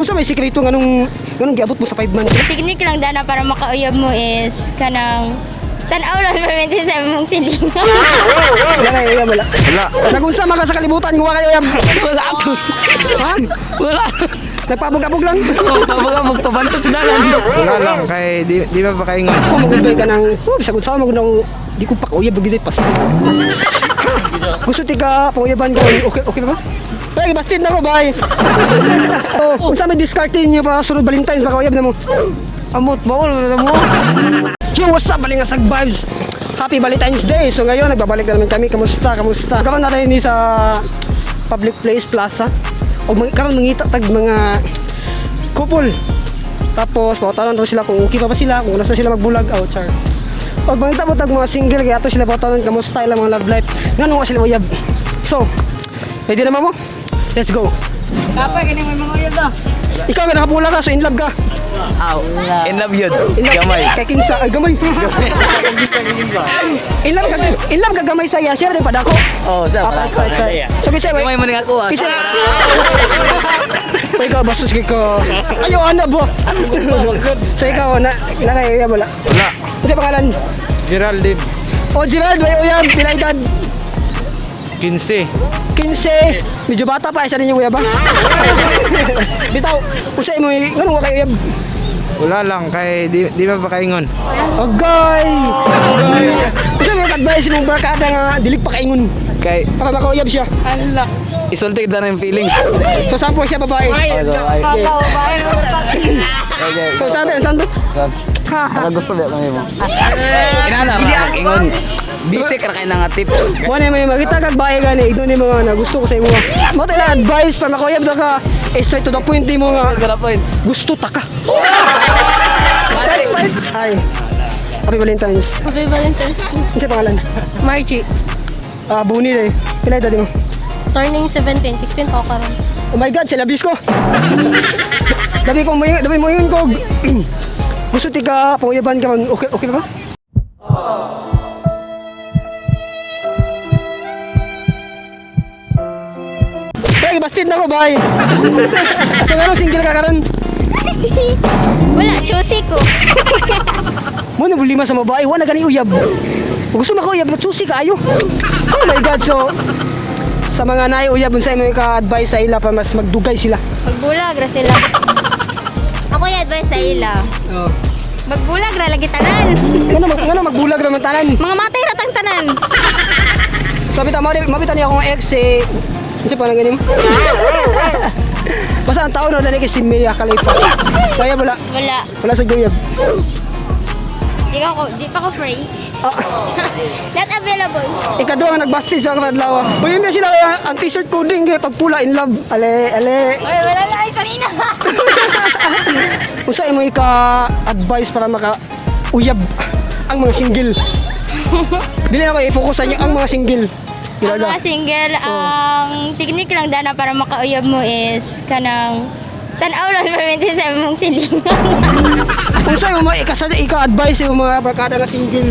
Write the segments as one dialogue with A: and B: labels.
A: Unsa may sikreto nganong giabot mo sa 5 months?
B: Technique lang dana para makauyab mo is kanang tan-aw lang permente sa imong silingan.
A: Wala kayo uyab, wala.
C: Wala.
A: Nagunsa man ka sa kalibutan kung wa kayo uyab?
D: Wala ako.
A: Ha?
D: Wala.
A: Nagpabog-abog lang.
D: Oh, pabaga magpabantot sa dalan.
C: Wala lang kay di ba pakaingon.
A: Ako magulbay ka ng, oh, bisag unsa man gud di ko pakauyab gid pas. Gusto tika panguyaban ko. Okay, okay na ba? Ay, bastid na ko, bye. Oh, unsa may diskarte niyo para sunod Valentine's makauyab na mo?
D: Amot, bawal na mo.
A: Yo, what's up, Balingasag Vibes? Happy Valentine's Day! So ngayon, nagbabalik na naman kami. Kamusta? Kamusta? Karon natin ni sa Public Place Plaza. O karon mangita tag mga couple. Tapos, pautanan to sila kung okay pa ba sila, kung nasa sila magbulag out, char. O mangita mo tag mga single, kaya ato sila pautanan kamusta ilang mga love life. Ngano nga sila uyab. So, ready na mo? Let's go.
D: Kapag ini may mga uyab na.
A: Ikaw nga nakapula ka, so in love ka.
D: Aw, in love yun.
A: In love,
D: Gamay.
A: Kay kinsa, ay gamay. In love ka gamay saya, siya rin padako.
D: Oh, sa
A: Ah, pa, pa, pa. So kinsa
D: Gamay man nga ako ah.
A: Kinsa. Uy, ikaw bastos kay ko. Ayo ana bo. So ikaw na na kay wala.
C: Wala.
A: Unsa pangalan?
C: Geraldine.
A: Oh, Gerald, way uyab, pila edad?
C: 15.
A: 15. Medyo bata pa isa ninyo kuya ba? Bitaw, usay mo ngano wa kay uyab?
C: Wala lang kay di ba pakaingon.
A: Agay. Unsa may advice imong barkada nga dili pa kaingon
D: Kay
A: para makauyab siya?
D: isulti kita ng feelings.
A: So sample siya babae.
D: Oh, so, ay. Okay.
A: So sabi, ang sample.
D: Baka gusto ba mo? Inana ra ingon. Basic ra kay na nga tips.
A: Mo na may makita kag bae gani, igno ni mga na gusto ko sa imo. Mo tayo advice para makauyab daw ka. Eh, straight to the point ni mo nga
D: Gara point.
A: gusto ta ka. Fights, fights. Hi. Happy Valentine's.
B: Happy Valentine's.
A: Ano pangalan?
B: Margie,
A: Ah, Buni eh. Pila edad mo?
B: turning 17, 16 pa ako karon.
A: Oh my God, sila ko. Dabi ko mo dabi mo yun ko. Gusto ti ka panguyaban ka man. Okay, okay na ba? Hey, bastid na ko, bye. So, ngano single ka karon?
B: Wala, choosy ko.
A: Mo na lima sa babae, wala gani uyab. Gusto maka uyab, choosy ka ayo. Oh my God, so sa mga naay uyab unsay may ka-advise sa ila pa mas magdugay sila.
B: Magbulag ra sila. Ako yung advice sa ila.
A: Oh.
B: Magbulag ra lagi tanan.
A: Ngano magbulag ra man tanan.
B: Mga matay ra tang tanan.
A: Sabi ta mabita niya akong ex eh. Unsa pa nang ganim? Basta ang tao na dali kay si Mia Khalifa. Kaya wala.
B: Wala.
A: Wala sa guyab.
B: Di ako, di pa ko free.
A: Ah,
B: Not available.
A: ikaduha nga nagbasted sa kadlaw. Uy, yun na sila ang t-shirt coding kay pagpula in love. Ale, ale.
B: Ay, wala na ay kanina.
A: Unsa imo ika-advise para maka uyab ang mga single? Dili na ko i-focus sa inyo ang mga single.
B: Ang
A: Ginaga.
B: mga single, ang technique lang dana para makauyab mo is kanang tan-aw lang permente sa imong silingan.
A: Unsa imo mga ika-advise sa mga barkada nga single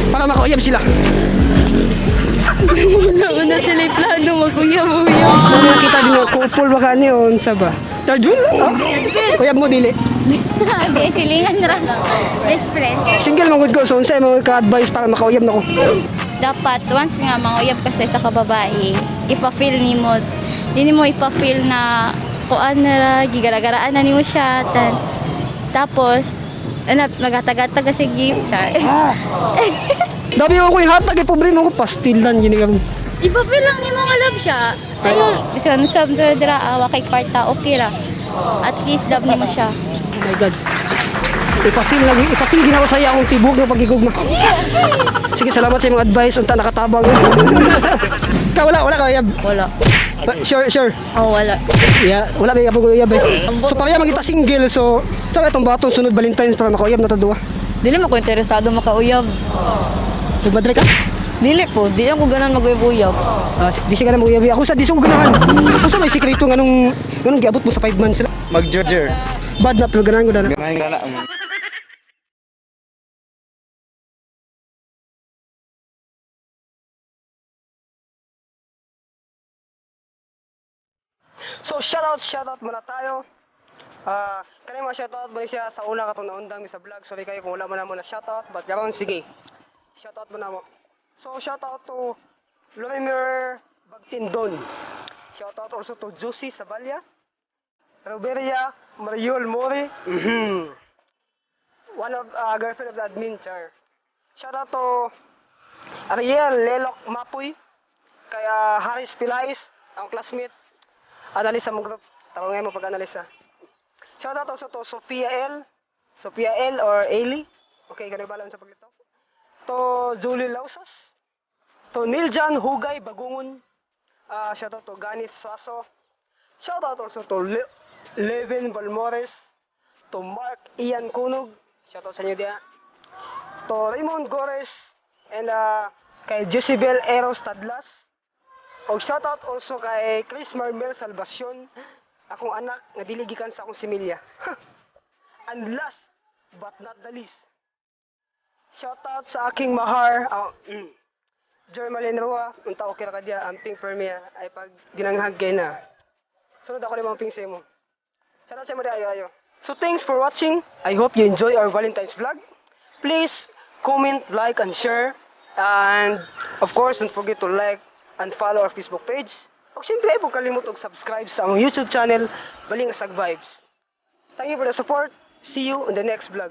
A: para makauyab sila?
B: Wala una sila plano mag-uyab-uyab.
A: Ano nakita din nga couple ba kani o unsa ba? Third wheel lang, ha? Uyab mo dili.
B: Hindi, silingan ra. Best friend.
A: Single man gud ko, so unsa imong ka-advise para makauyab nako?
B: Dapat, once nga manguyab ka sa isa ka babae, ipa-feel nimo, di nimo ipa-feel na kuan na ra, gigaragaraan na nimo siya. Tapos, ano, magatag-atag ka sa gift, char.
A: Dabi ko yung hatag, eh, pobre mo ko pastilan gini kami.
B: Ipa-feel lang nimo nga love siya. Ayun, so, ano sa dira, awa kay kwarta, okay ra. At least love nimo siya.
A: Oh my God. Ipa-feel lagi, ipa-feel gina ko sa iya akong tibok ng pagigugma. Sige, salamat sa imong advice unta nakatabang. Ka wala, wala ka uyab.
B: Wala.
A: Sure, sure.
B: Oh, wala.
A: Yeah, wala ba yapon ko uyab eh. So pareha magita single, so sa itong batong sunod Valentine's para makauyab na to duwa.
E: Dili mo ko interesado makauyab.
A: Nagmadre ka?
E: Dili po, di lang ko ganan mag-uyab-uyab.
A: Ah, di siya ganang uyab. Ako sa di siya ko ganahan. Ako sa may sikreto nganong nganong giabot mo sa 5 months.
C: Mag-jerjer.
A: Bad na pero ganahan ko na.
C: Ganahin ka na.
A: So shoutout muna tayo. Ah, kani mga shoutout ba ni siya sa una katong naundang mi sa vlog. Sorry kayo kung wala man namo na shoutout, but karon sige. Shoutout mo na mo. So shoutout to Lorimer Bagtindon. Shoutout also to Josie Sabalya, Roberia Mariol Mori. One of girlfriend of the admin, char. Shoutout to Ariel Lelok Mapuy, kay Harris Pilais, ang classmate. Analyst sa mong group. Tawag ngayon mo pag-analyst ha. Shoutout also to Sophia L. Sophia L or Ailey. Okay, ganun ba lang sa paglito? To Julie Lausas. To Niljan Hugay Bagungon. Shoutout to Ganis Suaso. Shoutout also to Levin Balmores. To Mark Ian Kunog. Shoutout sa inyo diya. To Raymond Gores. And kay Jezebel Eros Tadlas. Og shoutout also kay Chris Marmel Salvacion, akong anak nga dili gikan sa akong similya. And last but not the least, shoutout sa aking mahar, Jermalyn Roa, unta okay ra ka diya, amping permia ay pag ginanghag kay na. Sunod ako ni mga ping sa imo. Shoutout sa imo di ayo ayo. So thanks for watching. I hope you enjoy our Valentine's vlog. Please comment, like, and share. And of course, don't forget to like and follow our Facebook page. O siyempre, ay kalimot og subscribe sa among YouTube channel, Balingasag Vibes. Thank you for the support. See you on the next vlog.